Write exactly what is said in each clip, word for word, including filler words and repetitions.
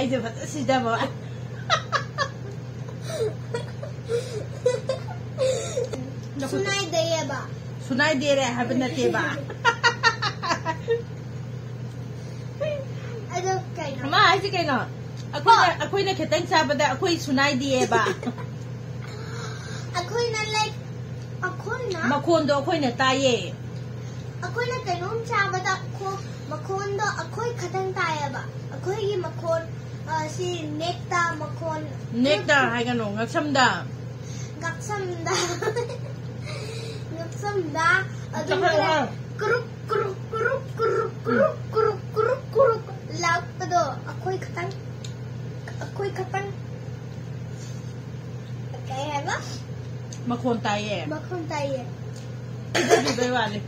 ꯑꯩꯁꯦ ꯐꯖ ꯁꯤꯗꯕ꯫ ꯁꯨꯅꯥꯏꯗꯩꯌꯦꯕ꯫ ꯁꯨꯅꯥꯏꯗꯦꯔꯦ ꯍꯥꯏꯕ ꯅꯠꯇꯦꯕ꯫ ꯑꯗꯣ ꯀꯩꯅꯣ? ꯃꯥ ꯍꯥꯏꯁꯦ ꯀꯩꯅꯣ? ꯑꯩꯈꯣꯏꯅ, ꯍꯣꯏ꯫ ꯑꯩꯈꯣꯏꯅ ꯈꯤꯇꯪ ꯆꯥꯕꯗ ꯑꯩꯈꯣꯏ ꯁꯨꯅꯥꯏꯗꯦꯕ꯫ ꯑꯩꯈꯣꯏꯅ, like, ꯑꯩꯈꯣꯏꯅ ꯃꯈꯣꯟꯗꯣ ꯑꯩꯈꯣꯏꯅ ꯇꯥꯏꯌꯦ꯫ ꯑꯩꯈꯣꯏꯅ ꯀꯩꯅꯣꯝ ꯆꯥꯕꯗ ꯈꯣ-, ꯃꯈꯣꯟꯗꯣ ꯑꯩꯈꯣꯏ ꯈꯛꯇꯪ ꯇꯥꯏꯌꯦꯕ꯫ ꯑꯩꯈꯣꯏꯒꯤ ꯃꯈꯣꯟ, ꯑ, ꯁꯤ ꯅꯦꯛꯇ ꯃꯈꯣꯟ꯫ ꯅꯦꯛꯇ ꯍꯥꯏꯒꯅꯨ, ꯉꯛꯁꯝꯗ꯫ ꯉꯛꯁꯝꯗ꯫ ꯉꯛꯁꯝꯗ ꯑꯗꯨꯝ ꯆꯠꯈ꯭ꯔꯣ꯫ ꯀ꯭ꯔꯨꯛ, ꯀ꯭ꯔꯨꯛ, ꯀ꯭ꯔꯨꯛ, ꯀ꯭ꯔꯨꯛ, ꯎꯝ꯫ ꯀ꯭ꯔꯨꯛ, ꯀ꯭ꯔꯨꯛ, ꯀ꯭ꯔꯨꯛ, ꯀ꯭ꯔꯨꯛ ꯂꯥꯎꯔꯛꯄꯗꯣ ꯑꯩꯈꯣꯏ ꯈꯛꯇꯪ, ꯑꯩꯈꯣꯏ ꯈꯛꯇꯪ꯫ ꯀꯩ ꯍꯥꯏꯕ? ꯃꯈꯣꯟ ꯇꯥꯏꯌꯦ꯫ ꯃꯈꯣꯟ ꯇꯥꯏꯌꯦ꯫ ꯁꯤꯗꯕꯤꯕꯩ ꯋꯥꯅꯤ꯫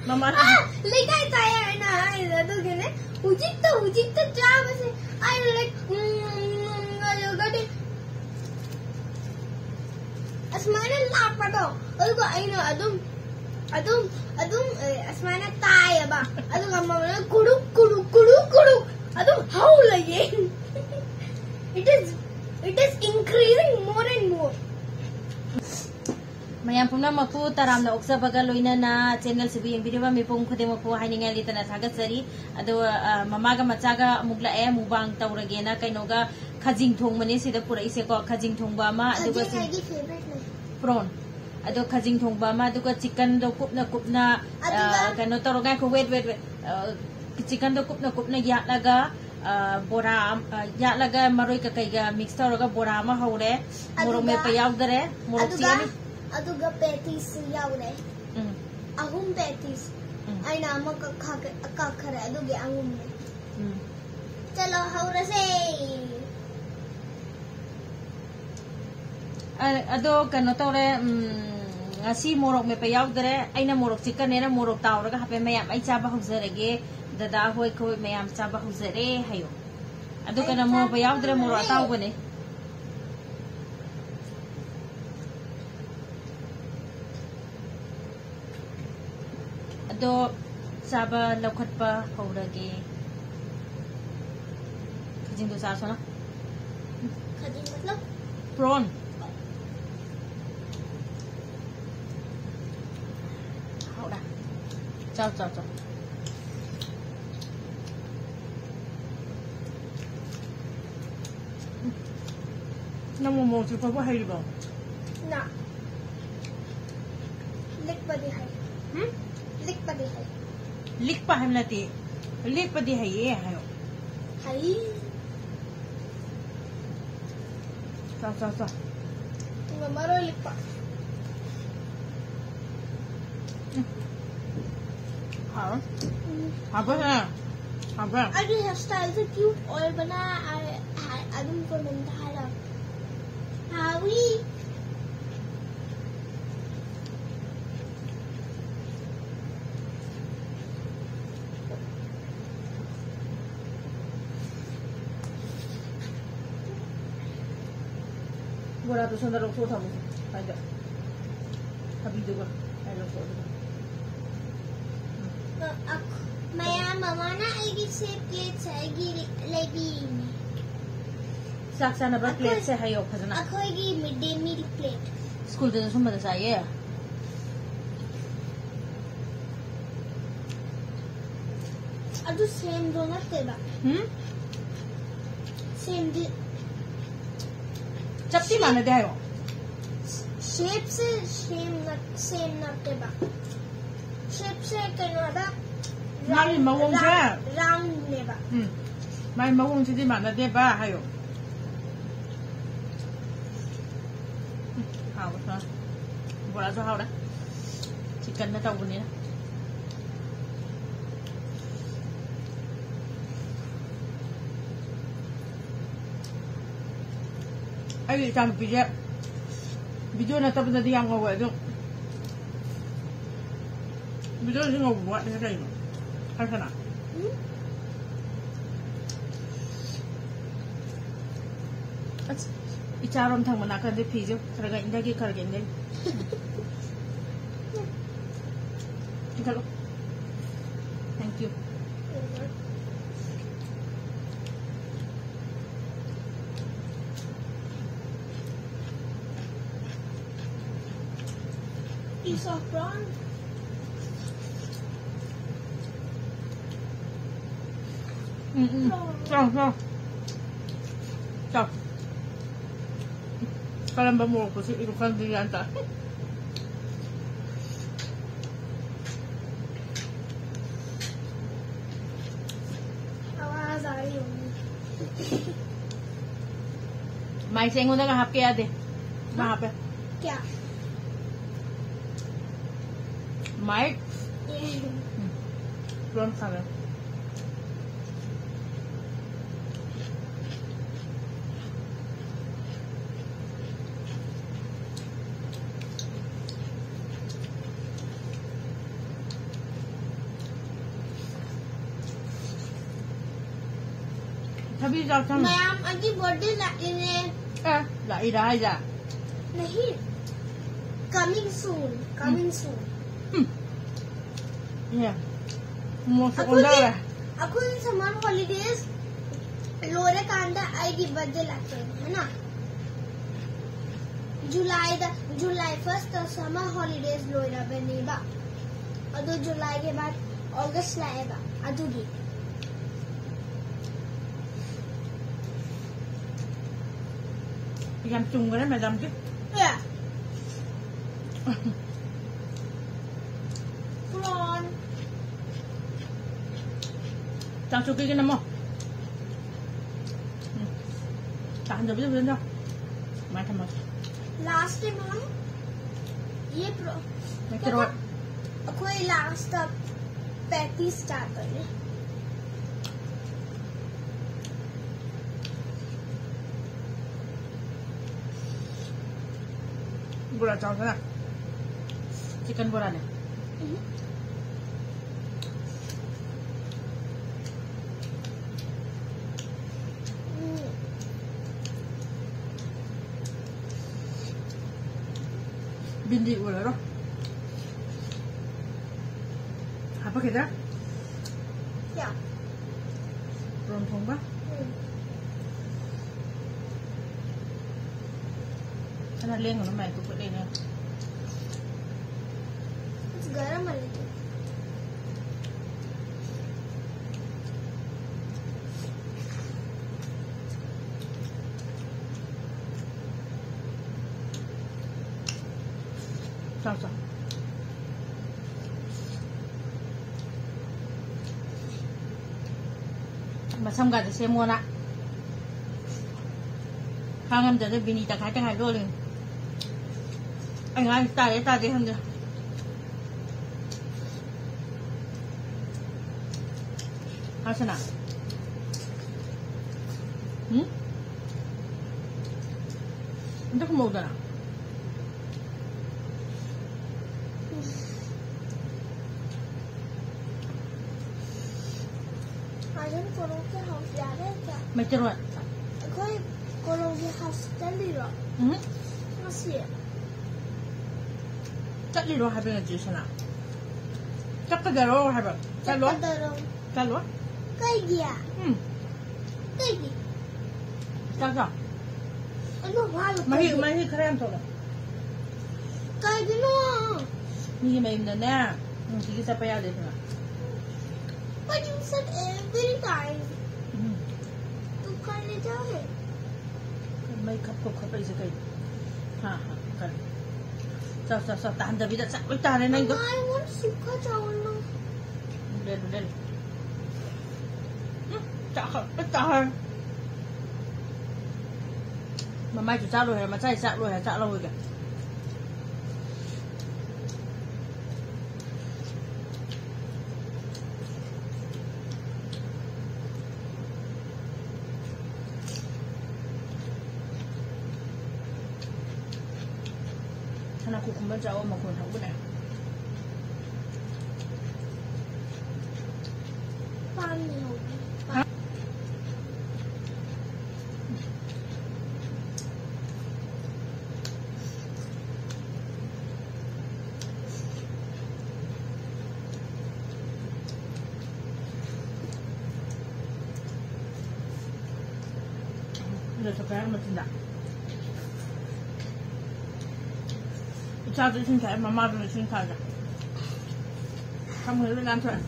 ꯃꯃꯥ꯫ ꯑꯥ, ꯂꯩꯀꯥꯏ ꯇꯥꯏꯌꯦ ꯍꯥꯏꯅ ꯍꯥꯏꯔꯤꯗꯣ ꯑꯗꯨꯒꯤꯅꯦ꯫ ꯍꯧꯖꯤꯛꯇ, ꯍꯧꯖꯤꯛꯇ ꯆꯥꯕꯁꯦ ꯑꯩ, like, ꯎꯝ, ꯎꯝ, ꯎꯝ, ꯑꯗꯨꯒꯗꯤ ꯑꯁꯨꯃꯥꯏꯅ ꯂꯥꯛꯄꯗꯣ, ꯑꯗꯨꯒ ꯑꯩꯅ ꯑꯗꯨꯝ, ꯑꯗꯨꯝ, ꯑꯗꯨꯝ, ꯑꯦ, ꯑꯁꯨꯃꯥꯏꯅ ꯇꯥꯏꯌꯦꯕ꯫ ꯑꯗꯨꯒ ꯃꯃꯥꯅ ꯀꯨꯔꯨꯛ, ꯀꯨꯔꯨꯛ, ꯀꯨꯔꯨꯛ, ꯀꯨꯔꯨꯛ ꯑꯗꯨꯝ ꯍꯧ ꯂꯩꯌꯦ꯫ It is, it is increasing more and more. ꯃꯌꯥꯝ ꯄꯨꯝꯅꯃꯛꯄꯨ ꯇꯔꯥꯝꯅ ꯑꯣꯛꯆꯕꯒ ꯂꯣꯏꯅꯅ ꯆꯦꯅꯦꯜꯁꯤꯕꯨ ꯌꯦꯡꯕꯤꯔꯤꯕ ꯃꯤꯄꯨꯝ ꯈꯨꯗꯤꯡꯃꯛꯄꯨ ꯍꯥꯏꯅꯤꯡꯉꯥꯏ ꯂꯩꯇꯅ ꯊꯥꯒꯠꯆꯔꯤ꯫ ꯑꯗꯣ, ꯑ, ꯃꯃꯥꯒ ꯃꯆꯥꯒ ꯑꯃꯨꯛ ꯂꯥꯛꯑꯦ, ꯃꯨꯛꯕꯥꯡ ꯇꯧꯔꯒꯦꯅ ꯀꯩꯅꯣꯒ ꯈꯖꯤꯡ ꯊꯣꯡꯕꯅꯦ ꯁꯤꯗ ꯄꯨꯔꯛꯏꯁꯦꯀꯣ, ꯈꯖꯤꯡ ꯊꯣꯡꯕ ꯑꯃ, ꯑꯗꯨꯒ ꯈꯖꯤꯡ ꯁꯤ ꯑꯩꯒꯤ favourite ꯅꯦ꯫ Prawn꯫ ꯑꯗꯣ ꯈꯖꯤꯡ ꯊꯣꯡꯕ ꯑꯃ, ꯑꯗꯨꯒ chickenꯗꯣ ꯀꯨꯞꯅ ꯀꯨꯞꯅ, ꯑꯗꯨꯒ ꯑ, ꯀꯩꯅꯣ ꯇꯧꯔꯒ, ꯉꯥꯏꯈꯣ, wait, wait, wait꯫ ꯑ, chickenꯗꯣ ꯀꯨꯞꯅ ꯀꯨꯞꯅ ꯌꯥꯠꯂꯒ, ꯑ, ꯕꯣꯔꯥ ꯑꯃ, ꯑ, ꯌꯥꯠꯂꯒ ꯃꯔꯣꯏ ꯀꯀꯩꯒ mix ꯇꯧꯔꯒ ꯕꯣꯔꯥ ꯑꯃ ꯍꯧꯔꯦ꯫ ꯃꯣꯔꯣꯛ ꯑꯗꯨꯒ, ꯃꯦꯠꯄ ꯌꯥꯎꯗꯔꯦ, ꯃꯣꯔꯣꯛ ꯑꯗꯨꯒ, ꯆꯤꯅꯤ꯫ ꯑꯗꯨꯒ patties ꯌꯥꯎꯔꯦ꯫ ꯎꯝ꯫ ꯑꯍꯨꯝ patties꯫ ꯎꯝ꯫ ꯑꯩꯅ ꯑꯃ ꯀꯛꯈ-, ꯀꯛꯈꯔꯦ, ꯑꯗꯨꯒꯤ ꯑꯍꯨꯝꯅꯦ꯫ ꯎꯝ꯫ ꯆꯂꯣ, ꯍꯧꯔꯁꯦ꯫ ꯑ-, ꯑꯗꯣ ꯀꯩꯅꯣ ꯇꯧꯔꯦ, ꯎꯝ, ꯉꯁꯤ ꯃꯣꯔꯣꯛ ꯃꯦꯠꯄ ꯌꯥꯎꯗꯔꯦ꯫ ꯑꯩꯅ ꯃꯣꯔꯣꯛ chickenꯅꯦꯅ ꯃꯣꯔꯣꯛ ꯇꯥꯎꯔꯒ ꯍꯥꯞꯄꯦ꯫ ꯃꯌꯥꯝ, "ꯑꯩ ꯆꯥꯕ ꯍꯧꯖꯔꯒꯦ, ꯗꯗꯥ ꯍꯣꯏ, ꯑꯩꯈꯣꯏ ꯃꯌꯥꯝ ꯆꯥꯕ ꯍꯧꯖꯔꯦ" ꯍꯥꯏꯌꯣ꯫ ꯑꯗꯨ ꯑꯩ ꯀꯩꯅꯣ ꯃꯣꯔꯣꯛ ꯆꯥꯕ ꯌꯥꯎꯗ꯭ꯔꯦ, ꯃꯣꯔꯣꯛ ꯍꯧꯔꯦ꯫ ꯑꯇꯥꯎꯕꯅꯦ꯫ ꯑꯗꯣ ꯆꯥꯕ ꯂꯧꯈꯠꯄ ꯍꯧꯔꯒꯦ꯫ ꯁꯤꯡꯗꯨ ꯆꯥꯁꯣꯅ꯫ खजूर मतलब? Prawn. ꯍꯥꯎꯗ꯫ ꯆꯥꯎ, ꯆꯥꯎ, ꯆꯥꯎ꯫ ꯅꯪ ꯃꯣꯃꯣ ꯆꯨꯞꯄꯕꯨ ꯍꯩꯔꯤꯕꯣ? ना। लिख पदी है। ꯎꯝ? लिख पदी है। ꯂꯤꯛꯄ ꯍꯥꯏꯕ ꯅꯠꯇꯦ, ꯂꯤꯛꯄꯗꯤ ꯍꯩꯌꯦ ꯍꯥꯏꯌꯣ꯫ है। ꯆꯥꯎ, ꯆꯥꯎ, ꯆꯥꯎ꯫ ꯃꯔꯣꯏ ꯂꯤꯛꯄ꯫ ꯍꯥꯎ꯫ ꯍꯥꯎꯕ꯭ꯔꯥ? ꯍꯥꯎꯕ꯭ꯔꯥ? ꯑꯩꯒꯤ ꯍꯦꯌꯔ ꯁ꯭ꯇꯥꯏꯜꯁꯦ ꯀ꯭ꯌꯨꯠ ꯑꯣꯏꯕꯅ ꯑꯩ, ꯑꯩ ꯑꯗꯨꯝ ꯀꯣꯃꯦꯟꯇ ꯍꯥꯏꯔꯛꯑꯣ꯫ ꯍꯥꯎꯏ꯫ ꯕꯣꯔꯥꯗꯣ ꯁꯣꯝꯗ ꯂꯧꯊꯣꯛꯑ ꯊꯝꯃꯨꯁꯦ꯫ ꯁ꯭ꯋꯥꯏꯗ꯫ ꯊꯕꯤꯗꯨꯒ ꯁ꯭ꯋꯥꯏꯗ ꯂꯧꯊꯣꯛꯑ ꯑꯗꯨꯒ꯫ ꯑ, ꯑ, ꯃꯌꯥꯝ ꯃꯃꯥꯅ ꯑꯩꯒꯤ ꯁꯦ ꯄ꯭ꯂꯦꯠꯁꯦ ꯑꯩꯒꯤ ꯂꯩꯕꯤꯔꯤꯅꯦ꯫ ꯆꯥꯛ ꯆꯥꯅꯕ ꯑꯩꯈꯣꯏ- ꯄ꯭ꯂꯦꯠꯁꯦ ꯍꯥꯏꯌꯣ ꯐꯖꯅ꯫ ꯑꯩꯈꯣꯏꯒꯤ ꯃꯤꯗ ꯗꯦ ꯃꯤꯜ ꯄ꯭ꯂꯦꯠ꯫ ꯁ꯭ꯀꯨꯜꯗꯁꯨ ꯁꯨꯝꯕꯗ ꯆꯥꯏꯌꯦ꯫ ꯑꯗꯨ ꯁꯦꯝꯗꯣ ꯅꯠꯇꯦꯕ꯫ ꯎꯝ? ꯁꯦꯝꯗꯤ ꯆꯞꯇꯤ ꯃꯥꯟꯅꯗꯦ ꯍꯥꯏꯌꯣ꯫ ꯁꯦꯞꯁꯦ ꯁꯦꯝ ꯅꯠ- ꯁꯦꯝ ꯅꯠꯇꯦꯕ꯫ ꯁꯦꯞꯁꯦ ꯀꯩꯅꯣꯗ ꯃꯥꯒꯤ ꯃꯑꯣꯡꯁꯦ? ꯔꯥꯎꯟꯅꯦꯕ꯫ ꯎꯝ꯫ ꯃꯥꯒꯤ ꯃꯑꯣꯡꯁꯤꯗꯤ ꯃꯥꯟꯅꯗꯦꯕ ꯍꯥꯏꯌꯣ꯫ ꯎꯝ, ꯍꯥꯎꯕ ꯁꯥ꯫ ꯕꯣꯔꯥꯁꯨ ꯍꯥꯎꯔꯦ꯫ ꯆꯤꯛꯀꯟꯅ ꯇꯧꯕꯅꯤꯅ꯫ ꯑꯩꯒꯤ ꯏꯆꯥꯅꯨꯄꯤꯁꯦ ꯚꯤꯗꯤꯑꯣ ꯅꯠꯇꯕꯗꯗꯤ ꯌꯥꯝ ꯉꯧꯋꯦ ꯑꯗꯨ ꯚꯤꯗꯤꯑꯣꯁꯤ ꯉꯧꯕ ꯋꯥꯠꯂꯤꯁꯦ ꯀꯩꯅꯣ? ꯍꯥꯏꯁꯅꯥ? ꯑꯁ, ꯏꯆꯥꯔꯣꯝ ꯊꯪꯕ ꯅꯥꯀꯟꯗ ꯐꯤꯁꯦ ꯈꯔ ꯈꯔ ꯏꯟꯊꯒꯦ, ꯈꯔ ꯈꯔ ꯏꯟꯊꯒꯦ꯫ ꯏꯟꯊꯠꯂꯣ꯫ Thank you. Piece of prawn. ꯎꯝ, ꯎꯝ. ꯆꯥꯎ, ꯆꯥꯎ. ꯆꯥꯎ. ꯀꯔꯝꯕ ꯃꯣꯔꯣꯛꯄꯨ ꯁꯤꯛꯏꯅꯣ ꯈꯪꯗꯦ, ꯒ꯭ꯌꯥꯟ ꯇꯥꯗꯦ꯫ आवाज आ रही होगी। ꯃꯥꯏꯛꯁꯦ ꯑꯩꯉꯣꯟꯗꯒ ꯍꯥꯞꯀꯦ ꯌꯥꯗꯦ꯫ ꯃꯥ ꯍꯥꯞꯄꯦ꯫ क्या? ꯃꯥꯏꯛ꯫ ये। ꯎꯝ꯫ ꯂꯣꯟ ꯐꯔꯦ꯫ ꯊꯕꯤ ꯆꯥꯎ ꯊꯝꯃꯨ꯫ ꯃꯌꯥꯝ ꯑꯩꯒꯤ birthday ꯂꯥꯛꯏꯅꯦ꯫ ꯑꯦ, ꯂꯥꯛꯏꯔꯥ ꯍꯥꯏꯁꯦ? नहीं, coming soon, coming soon. ꯎꯝ꯫ ꯌꯦ꯫ ꯃꯣꯁꯛ ꯑꯩꯈꯣꯏꯒꯤ ꯑꯣꯟꯊꯔꯦ꯫ ꯑꯩꯈꯣꯏꯒꯤ summer holidays ꯂꯣꯏꯔꯀꯥꯟꯗ ꯑꯩꯒꯤ birthday ꯂꯥꯛꯇꯣꯏꯅꯦ, ꯍꯥꯏꯅ? ꯖꯨꯂꯥꯏꯗ, ꯖꯨꯂꯥꯏ first summer holidays ꯂꯣꯏꯔꯕꯅꯦꯕ꯫ ꯑꯗꯣ ꯖꯨꯂꯥꯏꯒꯤ ꯕꯥꯗ ꯑꯣꯒꯁ ꯂꯥꯛꯑꯦꯕ꯫ ꯑꯗꯨꯒꯤ꯫ ꯌꯥꯝ ꯆꯨꯝꯈ꯭ꯔꯦ ꯃꯦꯗꯥꯝꯗꯤ꯫ ꯑꯦ꯫ Prawn. ꯆꯥꯛꯁꯨ ꯄꯤꯒꯦ ꯅꯝꯃꯣ꯫ ꯎꯝ꯫ ꯇꯥꯍꯟꯗꯕꯤꯗ ꯐꯖꯅ ꯆꯥꯎ꯫ ꯁꯨꯃꯥꯏꯅ ꯊꯝꯃꯒ꯫ Last time हम ये pro-, ꯅꯠꯇ꯭ꯔꯣ? ꯑꯩꯈꯣꯏ last ꯇ patties ꯆꯥꯗꯣꯏꯅꯦ꯫ ꯕꯣꯔꯥ ꯆꯥꯎꯗꯅ꯫ Chicken ꯕꯣꯔꯥꯅꯦ꯫ ꯎꯝ꯫ ꯕꯤꯟꯗꯤ ꯎꯔꯔꯣ꯫ ꯍꯥꯄꯛꯈꯤꯗ꯭ꯔꯥ? ꯀꯌꯥ? ꯄ꯭ꯔꯣꯟ ꯊꯣꯡꯕ? ꯎꯝ꯫ ꯈꯔ ꯂꯦꯡꯒꯅꯨ, ꯃꯥꯏ ꯇꯨ ꯈꯨꯠ ꯂꯩꯅꯦ꯫ ꯃꯁꯝꯒꯗꯤ ꯁꯦꯝꯃꯣꯅ꯫ ꯈꯥꯡꯉꯝꯗꯗ ꯕꯤꯅꯤ ꯇꯪꯈꯥꯏ ꯇꯪꯈꯥꯏ ꯂꯣꯜꯂꯤꯅꯤ꯫ ꯑꯩ ꯉꯥꯡ ꯇꯥꯔꯦ ꯇꯥꯗꯦ ꯈꯪꯗꯦ꯫ ꯍꯥꯁꯅꯥ꯫ ꯎꯝ? ꯑꯝꯇ ꯈꯨꯝꯃꯧꯗꯅ꯫ ꯑꯗꯨꯝ ꯀꯣꯂꯣꯝꯒꯤ ꯍꯥꯎꯁ ꯌꯥꯔꯦ ꯍꯦꯛꯇ꯫ ꯃꯩꯇꯩꯔꯣꯟ꯫ ꯑꯩꯈꯣꯏ ꯀꯣꯂꯣꯝꯒꯤ ꯍꯥꯎꯁ ꯆꯠꯂꯤꯔꯣ? ꯎꯝ꯫ ꯉꯁꯤ? ꯆꯠꯂꯤꯔꯣ ꯍꯥꯏꯕ ꯅꯠꯇ꯭ꯔꯦ ꯁꯅꯥ꯫ ꯆꯠꯀꯗꯔꯣ ꯍꯥꯏꯕ꯫ ꯆꯠꯂꯣ꯫ ꯆꯠꯀꯗꯔꯣ꯫ ꯆꯠꯂꯣ꯫ ꯀꯩꯒꯤ? ꯎꯝ꯫ ꯀꯩꯒꯤ? ꯆꯥꯛ ꯆꯥꯎ꯫ ꯑꯗꯨ ꯍꯥꯏꯕ ꯃꯍꯤ, ꯀꯩꯒꯤ? ꯃꯍꯤ ꯈꯔ ꯌꯥꯝ ꯊꯣꯛꯂꯣ꯫ ꯀꯩꯒꯤꯅꯣ? ꯃꯤꯒꯤ ꯃꯌꯨꯝꯗꯅꯦ ꯅꯨꯡꯇꯤꯒꯤ ꯆꯠꯄ ꯌꯥꯗꯦ ꯁꯤꯃ꯫ But you said every time. Um. Two ꯀꯥꯏ ꯂꯩ ꯖꯥꯔꯦ? ꯃꯩ ꯈꯞ ꯈꯞ ꯈꯞꯄꯛꯏꯁꯦ ꯀꯩꯅꯣ? ꯍꯥ, ꯍꯥ, ꯀꯔꯤ? ꯆꯥꯎ, ꯆꯥꯎ, ꯆꯥꯎ, ꯇꯥꯍꯟꯗꯕꯤꯗ ꯆꯥꯛ ꯂꯣꯏ ꯇꯥꯔꯦ ꯅꯪꯗꯣ꯫ I want ꯁꯨꯈꯥ ꯆꯥꯎꯅ꯫ ꯂꯦꯜꯂꯨ, ꯂꯦꯜꯂꯨ꯫ ꯎꯝ, ꯆꯥꯛ ꯈꯛ ꯂꯣꯏ ꯇꯥꯍꯟ꯫ ꯃꯃꯥꯏꯁꯨ ꯆꯥꯛ ꯂꯣꯏꯔꯦ, ꯃꯆꯥꯒꯤ ꯆꯥꯛ ꯂꯣꯏꯔꯦ, ꯆꯥꯛ ꯂꯧꯔꯒꯦ꯫ ꯁꯅꯥ ꯀꯨꯀꯨꯝꯕꯔ ꯆꯥꯕ ꯃꯈꯣꯟ ꯍꯧꯕꯅꯦ꯫ ꯄꯥꯝꯃꯤ ꯍꯧꯕꯅꯦ꯫ ꯑꯗꯨꯗ ꯆꯠꯄ ꯌꯥꯔꯝꯕ ꯆꯤꯟꯖꯥꯛ꯫ ꯏꯆꯥꯁꯨ ꯏꯁꯤꯡ ꯊꯛꯑꯦ, ꯃꯃꯥꯁꯨ ꯏꯁꯤꯡ ꯊꯛꯑꯦ꯫ ꯁꯝꯒꯁꯦ ꯂꯣꯏ ꯅꯥꯟꯊꯣꯛꯑꯦ꯫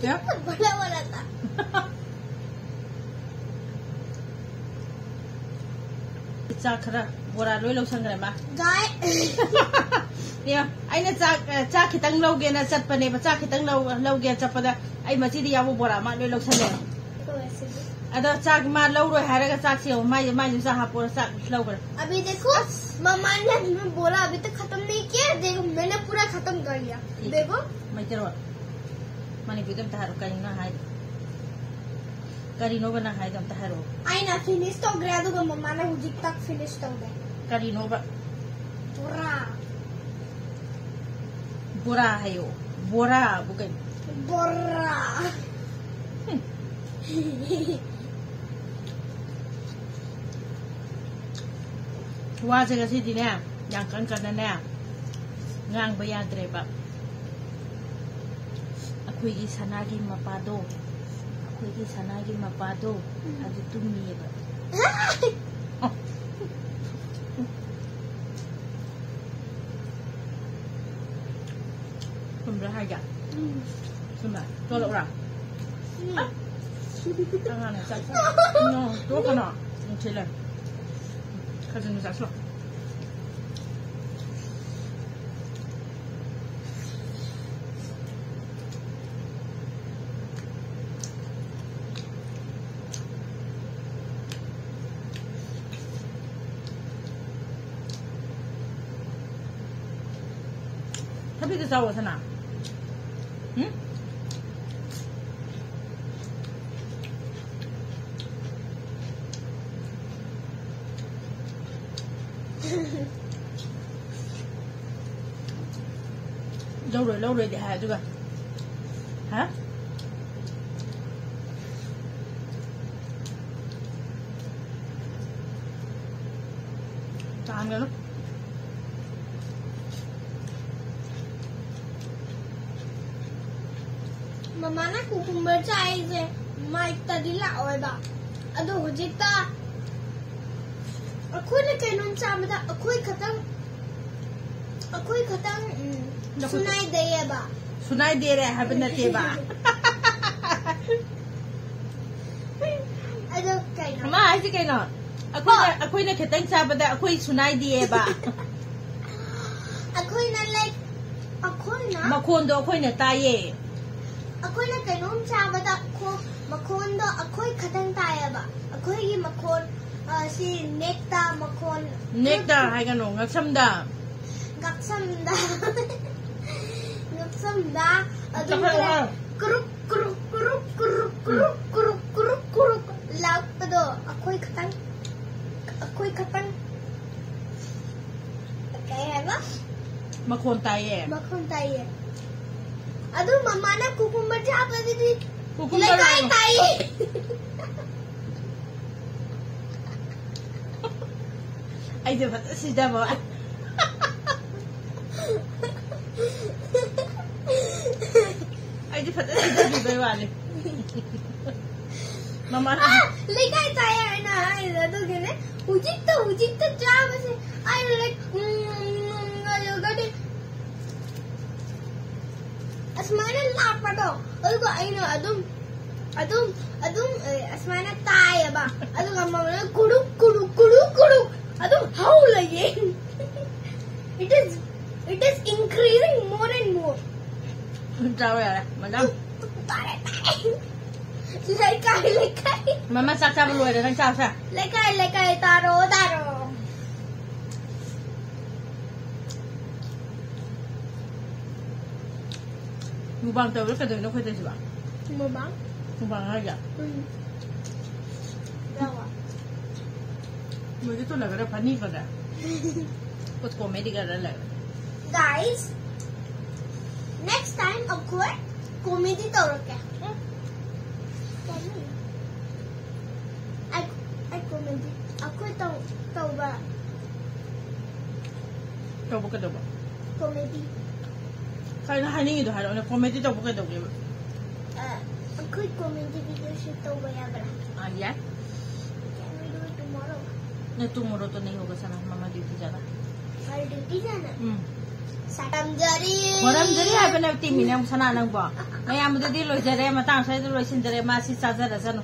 ꯀꯌꯥ? ꯕꯣꯂꯥ ꯕꯣꯂꯥ ꯇꯥ꯫ ꯏꯆꯥ ꯈꯔ ꯕꯣꯔꯥ ꯂꯣꯏ ꯂꯧꯁꯟꯈ꯭ꯔꯦ ꯃꯥ꯫ ꯒꯥꯏ꯫ ꯌꯦꯡꯉꯣ, ꯑꯩꯅ ꯆꯥꯛ, ꯑ, ꯆꯥꯛ ꯈꯤꯇꯪ ꯂꯧꯒꯦꯅ ꯆꯠꯄꯅꯦꯕ, ꯆꯥꯛ ꯈꯤꯇꯪ ꯂꯧ-, ꯂꯧꯒꯦꯅ ꯆꯠꯄꯗ ꯑꯩ ꯃꯆꯤꯗ ꯌꯥꯎꯕ ꯕꯣꯔꯥ ꯃꯥ ꯂꯣꯏ ꯂꯧꯁꯜꯂꯦ꯫ ꯑꯗꯣ ꯆꯥꯛ ꯃꯥ ꯂꯧꯔꯣꯏ ꯍꯥꯏꯔꯒ ꯆꯥꯛꯁꯦ ꯌꯦꯡꯉꯣ, ꯃꯥꯏ-, ꯃꯥꯏꯁꯨ ꯆꯥꯛ ꯍꯥꯞꯄꯣꯔ ꯆꯥꯛ ꯂꯧꯈ꯭ꯔꯦ꯫ अभी देखो, मम्मा ने अभी बोला, "अभी तो खत्म नहीं किया, देखो, मैंने पूरा खत्म कर लिया।" ठीक। देखो। ꯃꯩꯇꯩꯂꯣꯟ꯫ ꯃꯅꯤꯄꯨꯔꯤꯗ ꯑꯝꯇ ꯍꯥꯏꯔꯣ, ꯀꯔꯤꯅꯣ ꯍꯥꯏꯗꯣ? ꯀꯔꯤꯅꯣꯕ ꯅꯪ ꯍꯥꯏꯗꯣ ꯑꯝꯇ ꯍꯥꯏꯔꯛꯑꯣ꯫ ꯑꯩꯅ finish ꯇꯧꯈ꯭ꯔꯦ, ꯑꯗꯨꯒ ꯃꯃꯥꯅ ꯍꯧꯖꯤꯛ ꯇꯛ finish ꯇꯧꯔꯦ꯫ ꯀꯔꯤꯅꯣꯕ? ꯕꯣꯔꯥ꯫ ꯕꯣꯔꯥ ꯍꯥꯏꯌꯣ꯫ ꯕꯣꯔꯥꯕꯨ ꯀꯩꯅꯣ? ꯕꯣꯔꯥ꯫ ꯍꯨꯝ꯫ ꯋꯥꯁꯦ ꯉꯁꯤꯗꯤꯅꯦ, ꯌꯥꯝ ꯀꯟ ꯀꯟꯅꯅꯦ ꯉꯥꯡꯕ ꯌꯥꯗ꯭ꯔꯦꯕ꯫ ꯑꯩꯈꯣꯏꯒꯤ ꯁꯅꯥꯒꯤ ꯃꯄꯥꯗꯣ, ꯑꯩꯈꯣꯏꯒꯤ ꯁꯅꯥꯒꯤ ꯃꯄꯥꯗꯣ, ꯎꯝ꯫ ꯑꯗꯨ ꯇꯨꯝꯃꯤꯌꯦꯕ꯫ ꯆꯨꯝꯕ꯭ꯔꯥ ꯍꯥꯏꯒꯦ? ꯎꯝ꯫ ꯆꯨꯝꯕ꯭ꯔꯥ? ꯇꯣꯂꯛꯎꯔꯥ? ꯎꯝ꯫ ꯑ! ꯑꯉꯥꯡꯅ ꯆꯥꯛ ꯆꯥ-, no, ꯇꯣꯛꯀꯅꯣ꯫ ꯎꯝ, ꯁꯤ ꯂꯩ꯫ ꯈꯖꯤꯡꯗꯣ ꯆꯥꯁꯤꯜꯂꯣ꯫ ꯊꯕꯤꯗ ꯆꯥꯎꯑꯣ, ꯁꯅꯥ꯫ ꯎꯝ? ꯂꯧꯔꯣꯏ, ꯂꯧꯔꯣꯏꯗꯤ ꯍꯥꯏ, ꯑꯗꯨꯒ, ꯍꯥ? ꯇꯥꯍꯟꯒꯅꯨ꯫ ꯃꯃꯥꯅ cucumber ꯆꯥꯏꯁꯦ ꯃꯥꯏꯛꯇꯗꯤ ꯂꯥꯛꯑꯣꯏꯕ꯫ ꯑꯗꯣ ꯍꯧꯖꯤꯛꯇ ꯑꯩꯈꯣꯏꯅ ꯀꯩꯅꯣꯝ ꯆꯥꯕꯗ ꯑꯩꯈꯣꯏ ꯈꯛꯇꯪ, ꯑꯩꯈꯣꯏ ꯈꯛꯇꯪ, ꯎꯝ, ꯅꯈꯨꯠ ꯁꯨꯅꯥꯏꯗꯩꯌꯦꯕ꯫ ꯁꯨꯅꯥꯏꯗꯦꯔꯦ ꯍꯥꯏꯕ ꯅꯠꯇꯦꯕ꯫ ꯑꯗꯣ ꯀꯩꯅꯣ? ꯃꯥ ꯍꯥꯏꯁꯦ ꯀꯩꯅꯣ? ꯑꯩꯈꯣꯏꯅ ꯑꯩꯈꯣꯏꯅ ꯈꯤꯇꯪ ꯆꯥꯕꯗ ꯑꯩꯈꯣꯏ ꯁꯨꯅꯥꯏꯗꯦꯕ꯫ ꯑꯩꯈꯣꯏꯅ, like, ꯑꯩꯈꯣꯏꯅ ꯃꯈꯣꯟꯗꯣ ꯑꯩꯈꯣꯏꯅ ꯇꯥꯏꯌꯦ꯫ ꯑꯩꯈꯣꯏꯅ ꯀꯩꯅꯣꯝ ꯆꯥꯕꯗ ꯈꯣ- ꯃꯈꯣꯟꯗꯣ ꯑꯩꯈꯣꯏ ꯈꯛꯇꯪ ꯇꯥꯏꯌꯦꯕ꯫ ꯑꯩꯈꯣꯏꯒꯤ ꯃꯈꯣꯟ, ꯑ, ꯁꯤ ꯅꯦꯛꯇ ꯃꯈꯣꯟ, ꯅꯦꯛꯇ ꯍꯥꯏꯒꯅꯨ, ꯉꯛꯁꯝꯗ꯫ ꯉꯛꯁꯝꯗ꯫ ꯉꯛꯁꯝꯗ ꯑꯗꯨꯝ ꯆꯠꯈ꯭ꯔꯣ, ꯈꯔ ꯍꯥꯏꯔꯣ꯫ ꯀ꯭ꯔꯨꯛ, ꯀ꯭ꯔꯨꯛ, ꯀ꯭ꯔꯨꯛ, ꯀ꯭ꯔꯨꯛ, ꯀ꯭ꯔꯨꯛ, ꯀ꯭ꯔꯨꯛ, ꯀ꯭ꯔꯨꯛ, ꯀ꯭ꯔꯨꯛ, ꯀ꯭ꯔꯨꯛ ꯂꯥꯎꯕꯗꯣ ꯑꯩꯈꯣꯏ ꯈꯛꯇꯪ, ꯑꯩꯈꯣꯏ ꯈꯛꯇꯪ꯫ ꯀꯩ ꯍꯥꯏꯕ? ꯃꯈꯣꯟ ꯇꯥꯏꯌꯦ꯫ ꯃꯈꯣꯟ ꯇꯥꯏꯌꯦ꯫ ꯑꯗꯨ ꯃꯃꯥꯅ cucumber ꯆꯥꯕꯗꯨꯗꯤ cucumber ꯂꯩꯀꯥꯏ ꯍꯥꯏꯅꯣ? ꯇꯥꯏꯌꯦ꯫ ꯑꯩꯁꯦ ꯐꯖꯅ ꯁꯤꯖꯕ꯫ ꯑꯩꯁꯦ ꯐꯖꯅ ꯁꯤꯖꯕꯤꯕꯩ ꯋꯥꯅꯤ꯫ ꯃꯃꯥ ꯑꯥ, ꯂꯩꯀꯥꯏ ꯇꯥꯏꯌꯦ ꯍꯥꯏꯅ ꯍꯥꯏꯔꯤꯗꯣ ꯑꯗꯨꯒꯤꯅꯦ꯫ ꯍꯧꯖꯤꯛꯇ, ꯍꯧꯖꯤꯛꯇ ꯆꯥꯕꯁꯦ ꯑꯩ, like, ꯎꯝ, ꯎꯝ, ꯎꯝ, ꯑꯗꯨꯒꯗꯤ ꯑꯁꯨꯃꯥꯏꯅ ꯂꯥꯛꯄꯗꯣ, ꯑꯗꯨꯒ ꯑꯩꯅ ꯑꯗꯨꯝ, ꯑꯗꯨꯝ, ꯑꯗꯨꯝ, ꯑꯦ, ꯑꯁꯨꯃꯥꯏꯅ ꯇꯥꯏꯌꯦꯕ꯫ ꯑꯗꯨꯒ ꯃꯃꯥꯅ ꯀꯨꯔꯨꯛ, ꯀꯨꯔꯨꯛ, ꯀꯨꯔꯨꯛ, ꯀꯨꯔꯨꯛ ꯑꯗꯨꯝ ꯍꯧ ꯂꯩꯌꯦ꯫ It is, it is increasing more and more. ꯆꯥꯎ ꯌꯥꯔꯦ, ꯃꯗꯥꯝ꯫ ꯇꯥꯔꯦ, ꯇꯥꯔꯦ꯫ ꯂꯩꯀꯥꯏ, ꯂꯩꯀꯥꯏ꯫ ꯃꯃꯥ ꯆꯥꯛ ꯆꯥꯕ ꯂꯣꯏꯔꯦ, ꯅꯪ ꯆꯥꯎ ꯁꯦ꯫ ꯂꯩꯀꯥꯏ, ꯂꯩꯀꯥꯏ, ꯇꯥꯔꯣ, ꯇꯥꯔꯣ꯫ Mukbang ꯇꯧꯔ ꯀꯩꯗꯧꯅꯣ ꯑꯩꯈꯣꯏ ꯇꯧꯔꯤꯁꯤꯕꯣ? Mukbang? Mukbang ꯍꯥꯏꯁꯦ? ꯎꯝ꯫ ꯌꯥꯎꯕ꯫ ꯃꯣꯏꯗꯤ ꯇꯨꯜꯂꯒꯔ funny ꯈꯔ꯫ ꯀꯨꯠ comedy ꯈꯔ ꯂꯩ꯫ Guys, next time ꯑꯩꯈꯣꯏ comedy ꯇꯧꯔꯛꯀꯦ꯫ ꯑꯩ, ꯑꯩ comedy ꯑꯩꯈꯣꯏ ꯇꯧ-, ꯇꯧꯕ꯫ ꯇꯧꯕ ꯀꯩꯗꯧꯕ? Comedy꯫ ꯀꯩꯅꯣ ꯍꯥꯏꯅꯤꯡꯉꯤꯗꯣ ꯍꯥꯏꯔꯛꯑꯣꯅꯦ, comedy ꯇꯧꯕ ꯀꯩꯗꯧꯒꯦꯕ? ꯑ, ꯑꯩꯈꯣꯏ comedy video shoot ꯇꯧꯕ ꯌꯥꯕ꯭ꯔꯥ? ꯑꯥ, ꯌꯥꯏ꯫ Can we do it tomorrow? नहीं, tomorrow तो नहीं होगा सना, मम्मा duty जाना। कल duty जाना? ꯎꯝ꯫ ꯁꯥꯔꯝꯖꯔꯤ꯫ ꯋꯥꯔꯝꯖꯔꯤ ꯍꯥꯏꯕ ꯅꯠꯇꯦ ꯃꯤ, ꯅꯪ ꯁꯅꯥ ꯅꯪꯕꯣ꯫ ꯃꯌꯥꯝꯗꯨꯗꯤ ꯂꯣꯏꯖꯔꯦ, ꯃꯇꯥꯡ ꯁ꯭ꯋꯥꯏꯗ ꯂꯣꯏꯁꯤꯟꯖꯔꯦ, ꯃꯥ ꯁꯤ ꯆꯥꯖꯔꯁꯅꯨ꯫